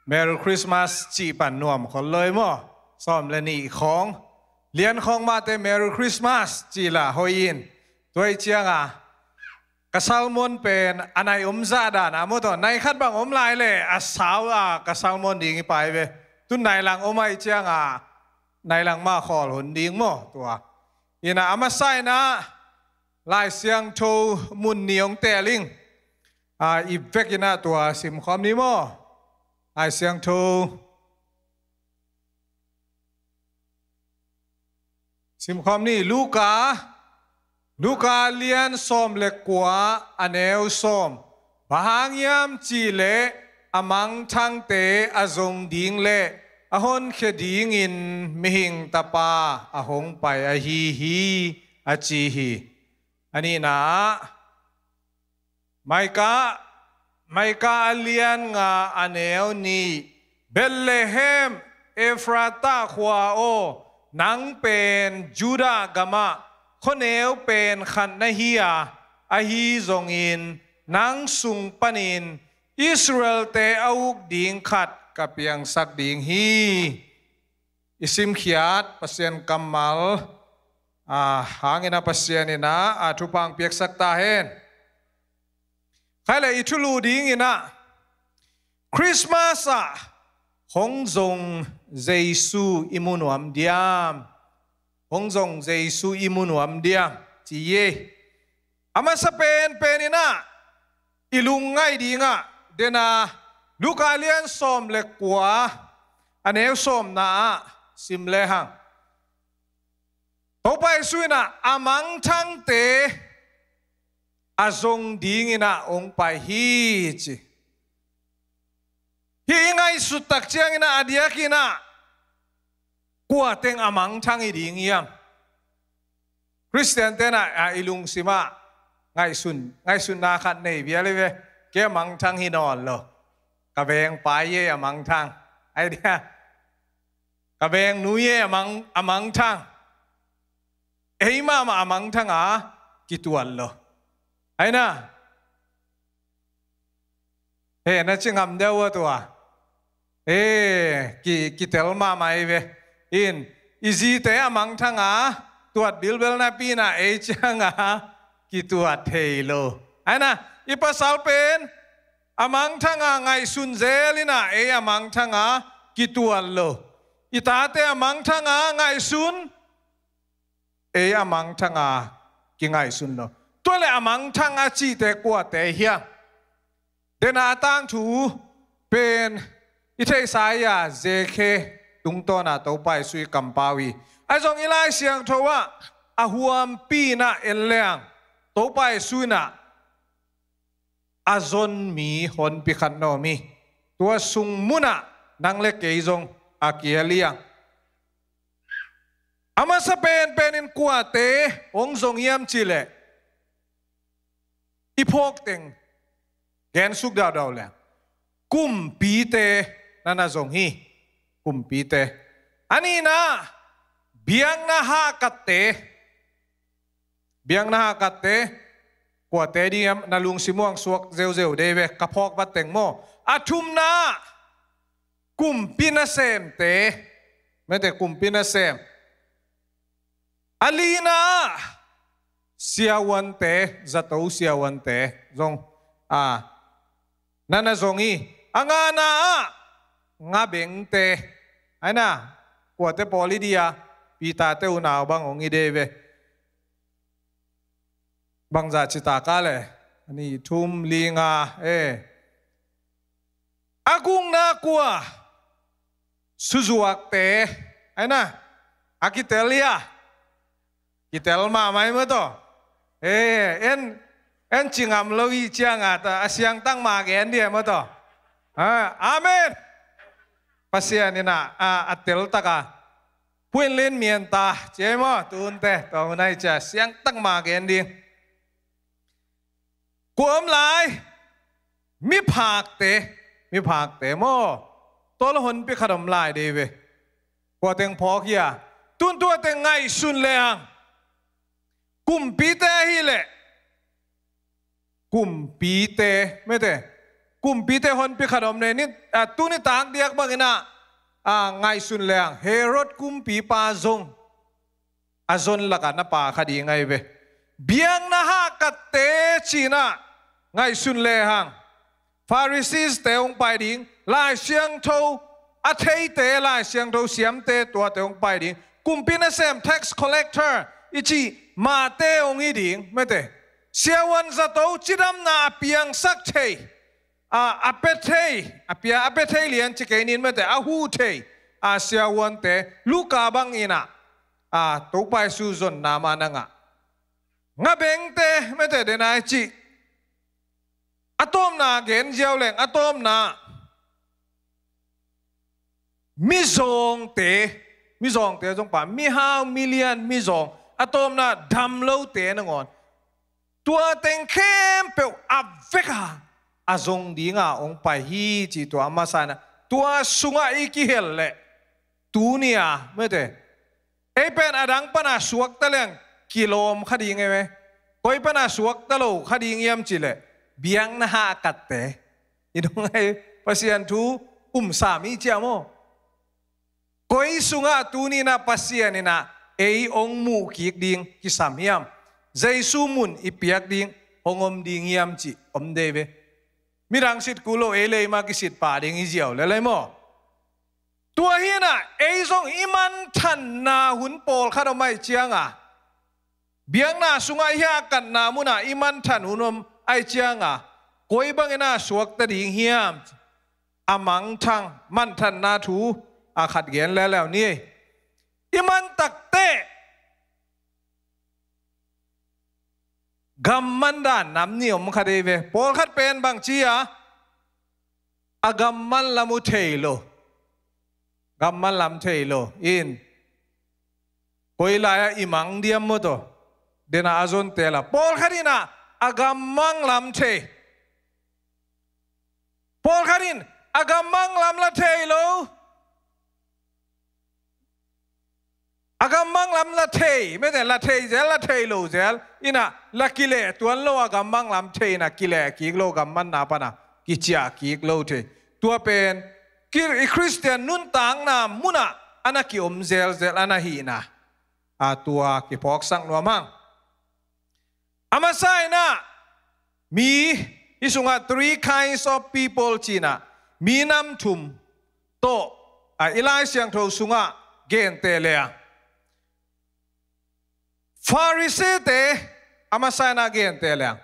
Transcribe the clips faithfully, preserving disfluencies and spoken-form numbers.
Merry Christmas cih pan nuam khol lo ei maw. Sawm le nih khawng, lian khawng mahte Merry Christmas cih lah hoih in. Tua ih cianga ka sermon pen a nai om zah dan a maw, tua nai khat bang om lai leh a sau a ka sermon ding hi pah ei ve. Tu nai lang om ahih cianga nai lang mah khawl hun ding maw tua. Inah a masa inah Lai Siangtho mun ni hong teel ing. A, i vek inah tua simkhawm ni maw. Lai Siangtho simkhawm ni. Luka, Luka lian sawm le kua, a neu sawm. Bang hang hiam cih leh a mangthangte a zong ding le a honkhia dingin mihing tapa a hong pai ahi hi, a ci hi. A nihna ah Mika, Mika a lian nga, a neu nih. Bethlehem Efrata khua aw, nang pen Judah gamah khuaneu pen khat na hi a, ahi zongin nang sung panin Israel-te a uk ding khat ka piangsak ding hi. I simkhiat Pasian kammal a hangin a Pasian inah a thupha hong piaksak ta hen. Khai le i thulu ding inah Christmas ah hong zong Jesu i mu nuam diam? Hong zong Jesu i mu nuam diam? Ci ei. A masa penpen inah i lungngaih dingah dena Luka lian sawm le kua, a neu sawmna ah sim lehang Topa Jesu inah a mangthangte a zong ding inah hong pai hi ci. Hih i ngaihsut tak ciang inah a diak inah kua teng a mangthang hi ding hiam? Khristian tenah a i lungsim ah ngaihsun, ngaihsutna khat nei vial hi ve. Kei a mangthang hi nawn lo. Ka vengpa ei a mangthang. Ai dia. Ka vengnu ei a mang, a mangthang. Ei mahmah a mangthang a kituat lo. Ai na. He, na ci ngam deuh a tua. He, ki, kitel mahmah hi ve. In, i zite a mangthang a tuat bilbel napi inah ei ciang a kituat thei lo. Ai na, i pasal pen a mangthang a ngaihsun zel inah ei a mangthang a kituat lo. I tate a mangthang a ngaihsun, ei a mangthang a kingaihsun lo. Tua le a mangthang a cihte kuate hiam? Dena a tangthu pen i theihsa a, Zekhe tungtawna Topa Jesu i kampau hi. Ai zong i Lai Siangtho ah a huampi inah en leng Topa Jesu inah a zon mi honpi khat na om hi. Tua sung munah nang le kei zong a kihel hi a. A masa penpen in kuate hong zong hiam cih leh i phawk teng gensuk daudau leng kumpite na na zong hi. Kumpite. A nihna biakna hahkatte. Biakna hahkatte, kuate ding hiam? Na lungsim uh hong suak zeuzeu dei ve, ka phawk vat teng maw. A thumna kumpi nasemte. Mete kumpi nasem. A lina siavuante, zato siavuante zong a na na zong hi. A ngana ah ngabengte. Ai na, kuate pawl hi dia? Peter-te unau bang hong hi dei ve. Bangzah citak a le? A nih, thum, li, nga, e. A gukna kua? Suzuakte. Ai na, a kitel hi a. Kitel mahmah hi maw taw. E, en, en ci ngam lo hi ciang a, ta, a siangtak mah gen dia maw taw. A, amen. Pasian inah a, a teltak a Puin lin mian ta, ci ei maw, tunte, tua hun ai cia, siangtak mah gen ding. Kua om lai, miphakte, miphakte maw, tua lo honpi khat om lai dei ve. Kua teng phawk hia, tun tua teng ngaihsun leng. Kumpite hi leh. Kumpite, mete. Kumpite honpi khat om ne ni, a, tuni tak diak bangin ah, a, ngaihsun leng Herod kumpipa zong a zon lakah na pha kha ding ahi ve. Biakna hahkatte ci-in ah ngaihsun lehang Pharisees-te hong pai ding, Lai Siangtho a theite, Lai Siangtho siamte, tuate hong pai ding. Kumpi nasem, tax collector i cih mahte hong hi ding, mate. Siavuan zato, cidamna a piangsak thei, a, a pia thei, a pia, a pia thei lian ci kei ning, mate, a huh thei, a, siavuante, Luka bangin ah, a, Topa Jesu zonna mah na ngah. Ngabengte, mate, den a i cih. A tawpna gen ziau leng, a tawpna mizawngte, mizawngte zong pha, mihau, milian, mizawng, a tawpna damlote nangawn. Tua teng khempeuh a vek a, a zong dinga hong pai hi ci, tua a masa-in ah. Tua sungah i kihel leh, tuni-a, mate, ei pen a dang pana suakta leng kilawm kha ding e ve. Koi pana suakta lo kha ding hiam cih leh, biakna hahkatte. I dong ei, Pasian thu um sam i ci a maw. Koi sungah tuni-in ah Pasian in ah ei hong muh kik ding kisam hiam? Jesu mun i piak ding hong om ding hiam cih om dei ve. Midang sit kul lo, ei lei mah kisit pah ding hi ziau lel ei maw. Tua hi-in ah ei zong i manthanna hun pawlkhat om ahih ciangin, biakna sungah i hahkatna munah i manthan hun om ahih ciangin, koi bangin ah suakta ding hiam? A mangthang manthanna thu a khat gen leuleu ni. I man takteh gamman dan nam nih om kha dei ve. Pawlkhat pen bangci a, a gamman lam uh thei lo. Gamman lam thei lo. In, koi lai-ah i mang diam maw taw? Den a a zonte la. Pawlkhat in ah a gammang lam thei. Pawlkhat in a gammang lam la thei lo. A gammang lam la thei, mete, la thei zel, la thei lo zel in ah, la kileh tuan lo, a gammang lam thei in ah, kileh kik lo, gammanna pan ah kiciah kik lo thei. Tua pen, ki-, i Khristian nuntakna munah a na kiom zelzel a na hihna, a, tua kiphawksak nuam hang. A masa in ah, mi, hih sungah three kinds of people ci-in ah, mi nam thum tawh, a, i Lai Siangtho sungah gente leng, Pharisee-te, a masa in ah gente leng,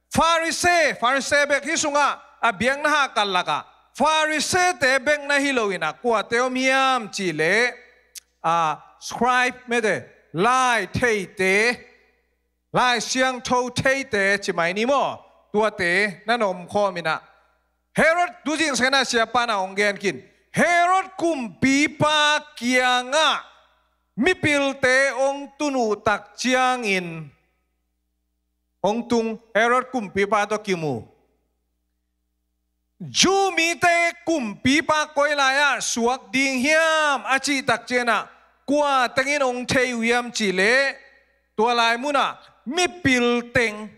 Pharisee, Pharisee bek, hih sungah a biakna hahkat lakah Pharisee-te bek na hi lo in ah, kuate om hiam cih leh, a, scribe, mete, lai theite, Lai Siangtho theite ci mai ni maw? Tuate na na omkhawm in ah, Herod, tu zing sangin ah siapa in ah hong gen khin, Herod kumpipa kiangah mipilte hong tun uh tak ciangin, hong tung, Herod kumpipa tawh kimu. Jew mite kumpipa koi lai-ah suak ding hiam a cih tak ciangin ah, kua teng in hong thei uh hiam cih leh, tua lai munah mipil teng,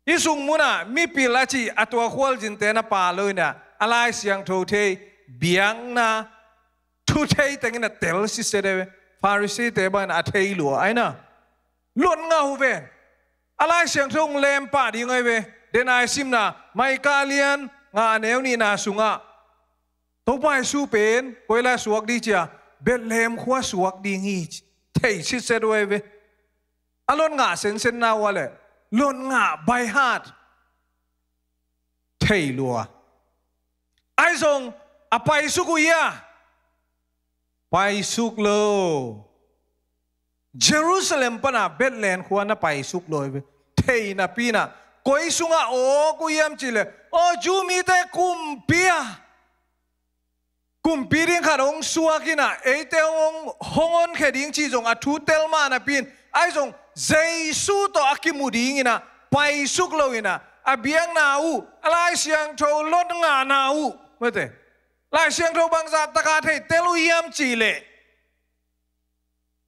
hih sung munah mipil a cih a tua khualzinte na pha lo in ah, a Lai Siangtho thei, biakna thu thei teng in ah tel siset e ve. Pharisee-te bang in ah a thei lua ai na. Lot ngah uh ven. A Lai Siangtho hong lem pah ding ahi ve. Den a i simna, Micah lian nga, a neu nihna sungah, Topa Jesu pen koi lai suak ding ci a, Bethlehem khua suak ding hi ci, thei siset uh ahi ve. A lot ngah sensenna uh a leh, lot ngah by heart, thei lua. Ahi zong a paisuk uh hia? Paisuk lo. Jerusalem pan ah Bethlehem khua na paisuk lo hi ve. Thei napi in ah, koi sungah awk uh hiam cih leh, aw, Jew mite kumpi a, kumpi ding khat hong suak in ah, eite hong, hong honkhia ding cih zong a thu tel mah napi in, ahi zong Jesu tawh a kimu ding in ah, paisuk lo in ah, a biakna uh, a Lai Siangtho lot ngahna uh, mete, Lai Siangtho bangzah tak a thei tel uh hiam cih leh,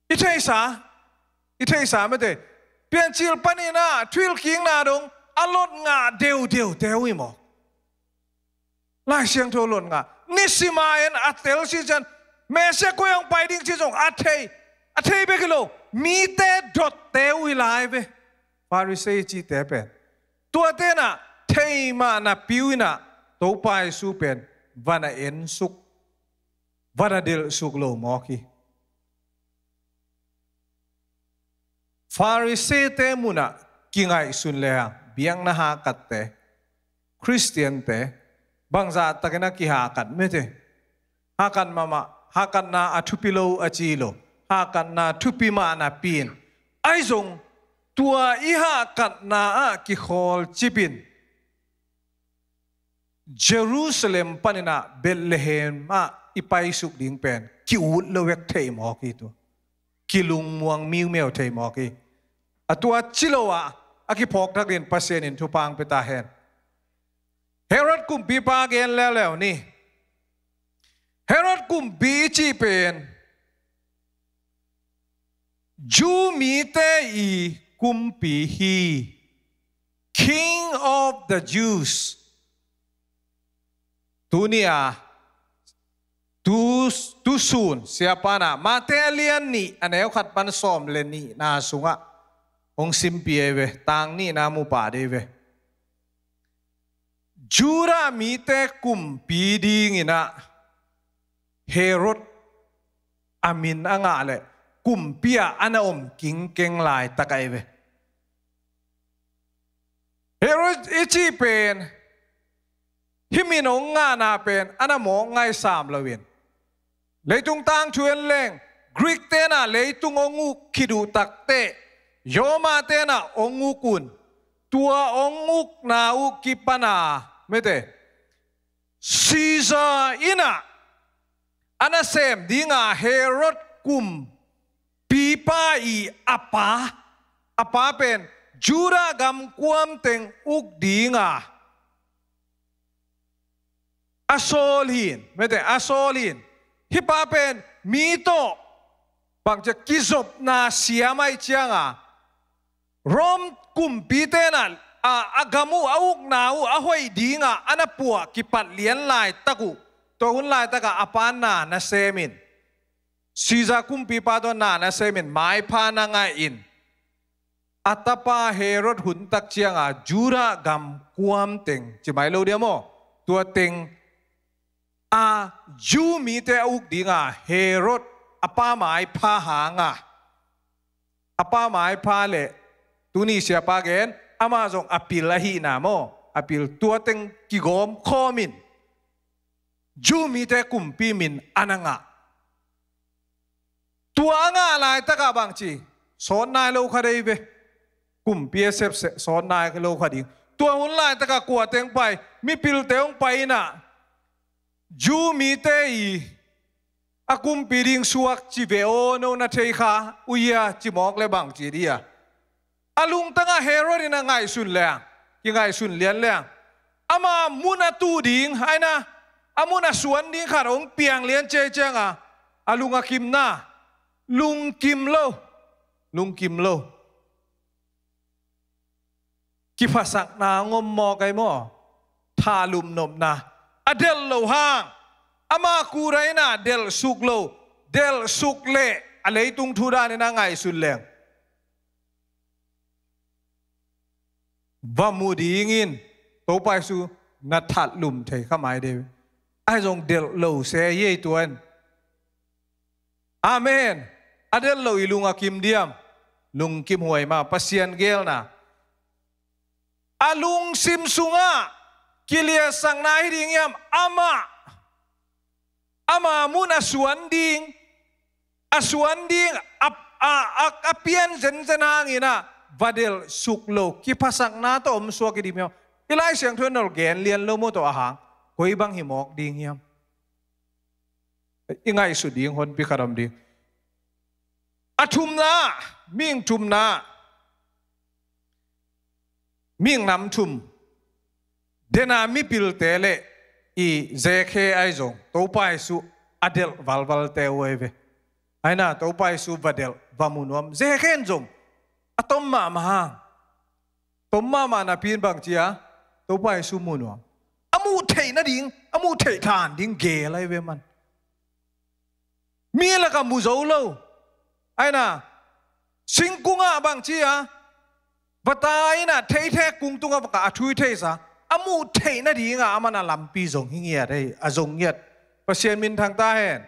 i theihsa, i theihsa, mete, Piancil panin ah thuhilhkikna dong a lot ngah deuhdeuhte uh hi maw? Lai Siangtho lotngah, nisima en a tel si ciang, Messiah koi hong pai ding ci zong a thei, a thei bek hi lo, mite dotte uh hi lai ve. Pharisee cihte pen, tuate nah thei mah napi uh inah Topa Jesu pen va na ensuk, va na delhsuk lo mawk hi. Pharisee-te munah kingaihsun le hang, biakna hakatte, Khristiante, bangzah takin a kihakat mete. Hakat mahmah, hakatna a thupi lo a ci lo, hakatna thupi mah napi in, ahi zong tua i hakatna ah kikhawl cipin Jerusalem paninah Bethlehem ah i paisuk ding pen ki-ut lo vek thei mawk hi. Tua kilungmuang miumeu thei mawk hi. A tua ci lo ah a kiphawk thak dingin Pasian in thupha hong pia ta hen. Herod kumpipa gen leuleu ni. Herod kumpi i cih pen Jew mite i kumpi hi. King of the Jews. Tuni a, tu, tu sun, siapa nah, Mate a lian nih, a neu khat pan sawm le nihna sungah hong simpi ei ve, tang nihna mu pah dei ve. Judah mite kumpi dinginah Herod a min a ngah le kumpi ah a na om kingkeng laitak ahi ve. Herod i cih pen hih min hong ngahna pen a na mawk ngaisam loin, leitung tangthu en leng, Greek tenah leitung hong uk khit uh takteh, Roma tenah hong uk un, tua hong ukna uh kipana, mete, Caesar innah a nasem dinga Herod kumpipa i a pa, a pa pen Judah gam kuamteng uk dinga a sawl hin, mete, a sawl hin. Hih pa pen mi tawh bangcia kizopna siam aih cianga Rom kumpi tenah a, a gam uh, a ukna uh a hoih dinga a na puah kipat lian laitak uh, tua hun laitaka a pa na na semin, Caesar kumpipa tawh na na semin, maipha na ngahin, a tapa Herod huntak cianga Judah gam kuamteng, ci mai lo dia maw, tua teng a Jew mite a uk dinga Herod a pa maipha hanga, a pa maipha le tuni siapa gen, amah zong a pil ahihna maw, a pil, tua teng kigawm khawmin Jew mite kumpi min a na ngah. Tua a ngah laitakah bangci, sawt nai lo kha dei ve. Kumpi a sepseh sawt nai lo kha ding. Tua hun laitakah kua teng pai, mipilte hong pai innah, Jew mite i a kumpi ding suak ci ve aw, no na thei kha uh hia, ci mawk le bangci dih a. A lungtangah Herod in a ngaihsun leng, kingaihsun lian leng, ama mun a tuh ding, aina a mun a suan ding khat hong piang lian ciai cianga, a lung a kimna, lungkim lo, lungkim lo. Kiphasakna ngom mawk ai maw? Thalum nopna. A delh lo hang, ama kura ina delhsuk lo, delhsuk leh a leitung thu danin a ngaihsun leng, va mu dingin, Topa Jesu na that lum thei kha mai dei. Ai zong delh lo se ei tuan. Amen. A delh lo i lung a kim diam? Lungkim huai ma, Pasian geelna. A lungsim sungah kiliatsakna hi ding hiam? Amah, ama mun a suan ding, a suan ding, a, a, a, a pian zenzen hangin ah va delhsuk lo, kiphasakna tawh om suak hi ding hiam? I Lai Siangtho in nol gen lian lo maw tawh ahang, koi bang hi mawk ding hiam? I ngaihsut ding honpi khat om ding. A thumna, mihing thumna, mihing nam thum, dena mipilte le i Zekhe ai zong, Topa Jesu a delh valvalte uh ai ve. Aina Topa Jesu va delh, va mu nuam. Zekhe in zong a tom mahmah hang, tom mahmah napi in bang cia, Topa Jesu mu nuam. A muh theih nading, a muh theih than ding gel ahi ve man. Mi lakah mu zo lo. Aina, singkungah bang ci a, vata inah theithek kung tungah vakah a thui theihsa, a muh theih nadingah a man a lampi zong hi ngiat ei, a zong ngiat. Pasian minthang ta hen.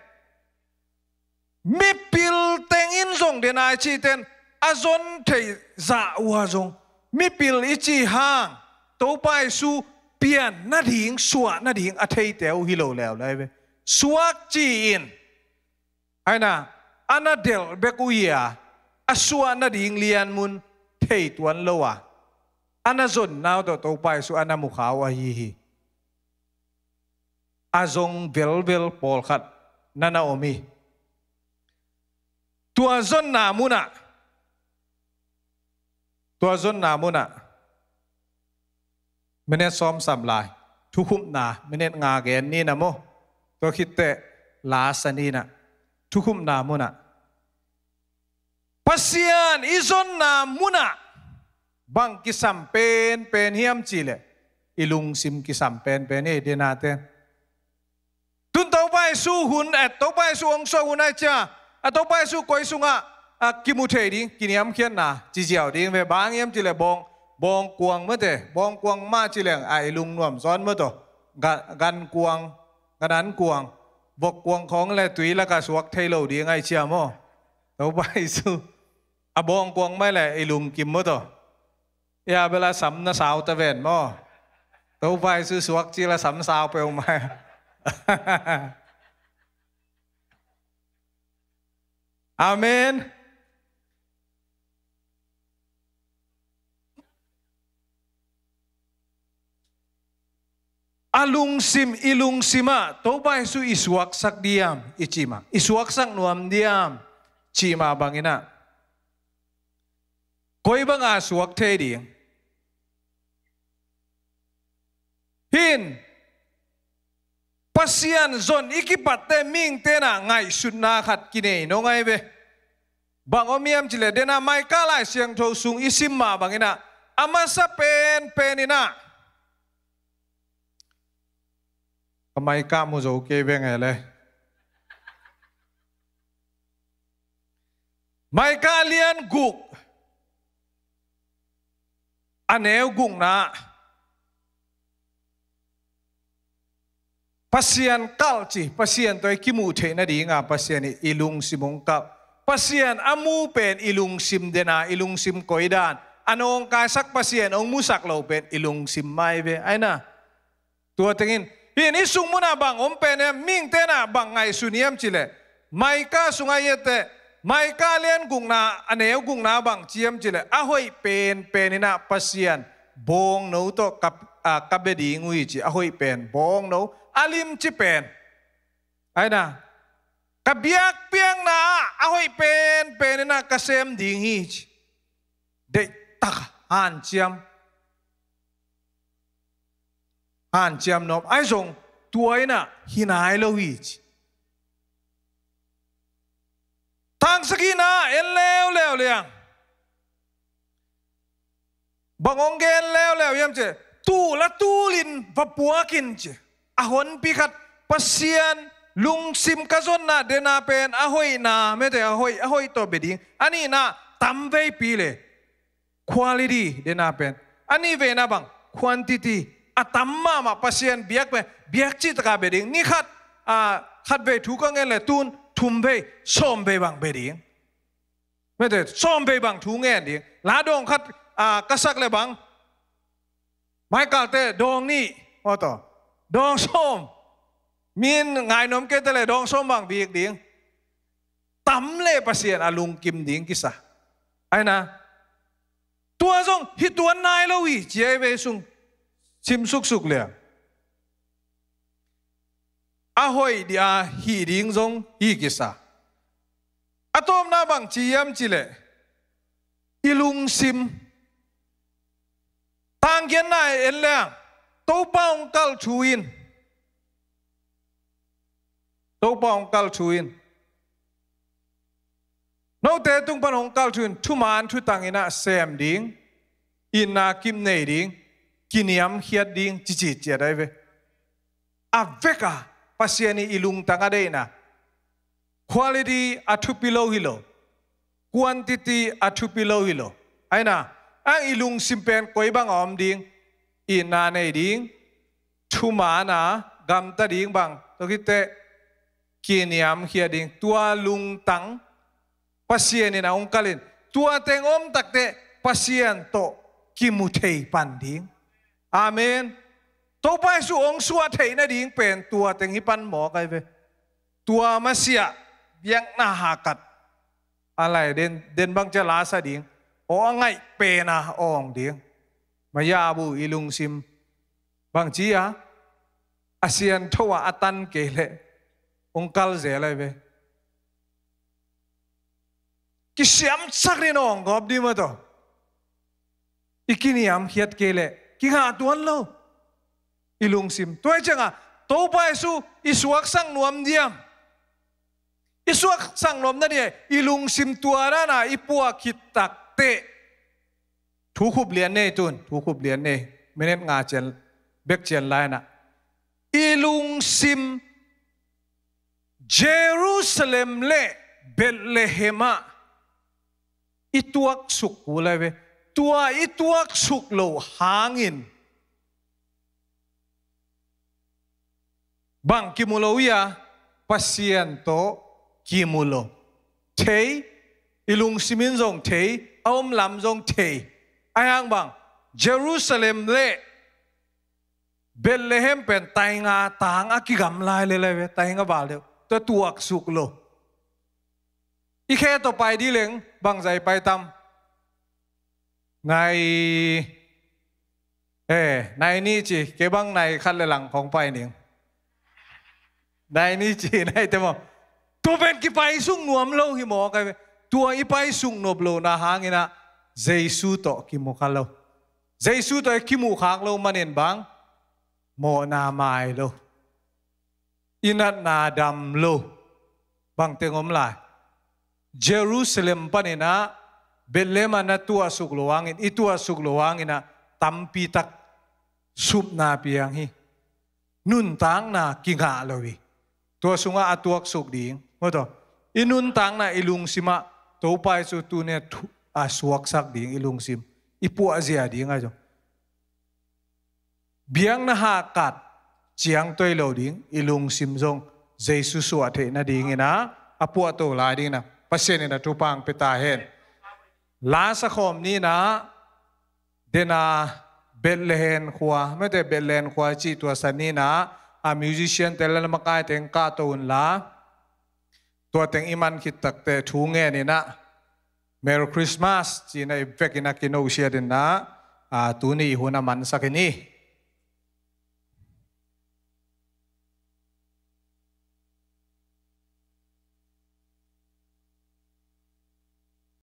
Mipil tengin zong dena i cihten a zon theih zah uh a zong, mipil i cih hang Topa Jesu pian nading, suah nading a theite uh hi lo leuleu ve. Suak ci-in aina, a na delh bek uh hi a, a suah nading lianmun thei tuan lo a, a na zonnau tawh Topa Jesu a na mukha uh ahi hi. A zong velvel pawlkhat na na om hi. Tua zonna munah, tua zonna munah minute sawm sam lai, thukhupna minute nga gen ni na maw. Tua khitteh la sa ni na, thukhupna munah Pasian i zonna munah bang kisam penpen hiam cihleh, i lungsim kisam penpen hi, dena ten. Tun Topa Jesu hun, eh, Topa Jesu hong suah hun ai cia, a Topa Jesu koi sungah a kimu thei ding, kiniamkhiatna ci ziau ding ve. Bang hiam cihleh bawng, bawngkuang mate, bawngkuang mah cihleh a i lungnuam zawn mataw. Ga-, gankuang, ganankuang, vokkuang khawng le tui lakah suak thei lo ding ai cia maw. Topa Jesu a bawngkuang mai le i lungkim maw tawh. Ia bela sam na sau ta ven maw. Topa Jesu suak ci la sam sau peuhmah. Amen. A lungsim, i lungsimah Topa Jesu i suaksak diam i cih mah, i suaksak nuam diam cih mah banginah, koi banga suak thei ding? Hin, Pasian zon i kipatte mihingte na ngaihsutna khat kinei nong ai ve. Bang om hiam cihleh, dena Micah Lai Siangtho sung i sim mah banginah, a masa penpen inah, ka Micah mu zo kei veng e le. Micah lian guk, a neu gukna, Pasian kalh ci, Pasian tawh i kimuh theih nadinga Pasian i, i lungsim hong kalh. Pasian a mu pen i lungsim dena, i lungsim koidan, a nawngkaisak Pasian hong musak lo pen i lungsim mai ve. Aina, tua tengin, hin i sung munah bang om pen hiam, mihingte na bang ngaihsun hiam cihleh, Micah sungah i etteh, Micah lian gukna, a neu gukna bang ci hiam cihleh, a hoih penpen inah Pasian bawngno tawh ka, a, ka bia ding uh hi ci, a hoih pen bawngno, a limci pen. Aina, ka biakpiakna ah a hoih penpen inah ka sem ding hi ci. Deihtak hanciam, hanciam nop ai zong tua inah hi nai lo hi ci. Tang sagihna en leuleu liang. Bang hong gen leuleu hiam cihleh, tul a tulin va puakin ci. A honpi khat, Pasian lungsim ka zonna dena pen a hoihna mete, a hoih, a hoih tawh bia ding. A nihna, tamveipi le quality dena pen. A nihveina bang, quantity. A tam mahmah Pasian biak pen, biak cihtaka bia ding. Ni khat, a, khatvei thu ka ngen le tun, thumvei, sawmvei bang bia ding. Mete, sawmvei bang thu ngen ding. La dawng khat, a, ka sak le bang, Micah te dawng nih, maw tawh, dawng sawm. Min ngainom kei te le dawng sawm bang bik ding. Tam le Pasian a lungkim ding kisa. Aina, tua zong hi tuan nai lo hi ci ai ve sung. Sim suksuk le. A hoih dia hih ding zong hi kisa. A tawpna bang ci hiam cihleh, i lungsim. Tanggianna en leng, Topa hong kalh thu in, Topa hong kalh thu in, note tung pan hong kalh thu in, thuman thutang inah sem ding, itna kip nei ding, kiniamkhiat ding, cici ciat ai ve. a vek a, Pasian i i lungtang a deihna, quality a thupi lo hi lo, quantity a thupi lo hi lo. Aina, ang i lungsim pen koi bang a om ding, itna nei ding, thumaana gamta ding bang, tua khit teh kiniamkhiat ding, tua lungtang Pasian in a hong kalin, tua teng om tak teh Pasian tawh kimu thei pan ding. Amen. Topa Jesu hong suah theih nading pen tua teng hi pan mawk ai ve. Tua masiah biakna hakat a lai den, den bang cia la sa ding, aw a ngaih pen a awng ding. Maya bu i lungsim bang ci a, a siangtho a a tan kei leh hong kal zel ai ve. Kisiamsak rin awng gawp ding mah tawh. I kiniamkhiat kei leh kingah tuan lo. I lungsim. Tua hi ciangah Topa Jesu i suaksak nuam diam? I suaksak nuam nading a i lungsim tua dana i puah khit tak teh. Thu khup lian nei tun, thu khup lian nei. Minute nga cian, bek cian lai na. I lungsim Jerusalem le Bethlehem ah i tuaksuk kul ai ve. Tua i tuaksuk lo hangin bang kimu lo hi a, Pasian tawh kimu lo. Thei, i lungsim in zong thei, a om lam zong thei. Ahi hang bang, Jerusalem le Bethlehem pen tainga tang a kigamla hi lel ai ve, tainga val deuh, tua tuaksuk lo. I khe tawh pai ding leng bangzah i pai tam? Nai, eh, nai nih ci, kei bang nai khat le lang khawng pai ning. Nai nih ci, nai te maw. Tua pen kipaisuk nuam lo hi mawk ai ve. Tua i paisuk nop lohna hangin ah Jesu tawh kimu kha lo. Jesu tawh i kimuh khak lo manin bang, mawhna mai lo, i natna dam lo. Bang teng om lai? Jerusalem panin ah Bethlehem ah na tuahsuk lo hangin, i tuahsuk lo hangin ah tampi tak supna piang hi. Nuntakna kingah lo hi. Tua sungah a tuaksuk ding, maw taw, i nuntakna i lungsim ah Topa Jesu tuni a thu-, a suaksak ding i lungsim, i puahzia ding ah zong, biakna hakat ciangtoi lo ding i lungsim zong Jesu suah theih nadingin ah, a puahto lai dingin ah Pasian in a thupha hong pia ta hen. La sakhawm ni-in ah, dena Bethlehem khua, mete Bethlehem khua cih tua sa ni-in ah, a musician te le makaite hong kahto un la. Tua teng i man khit tak teh thu ngen in ah, Merry Christmas ci-in ah i vekin ah kinosiat in ah, a, tuni i hun a mansak in hi.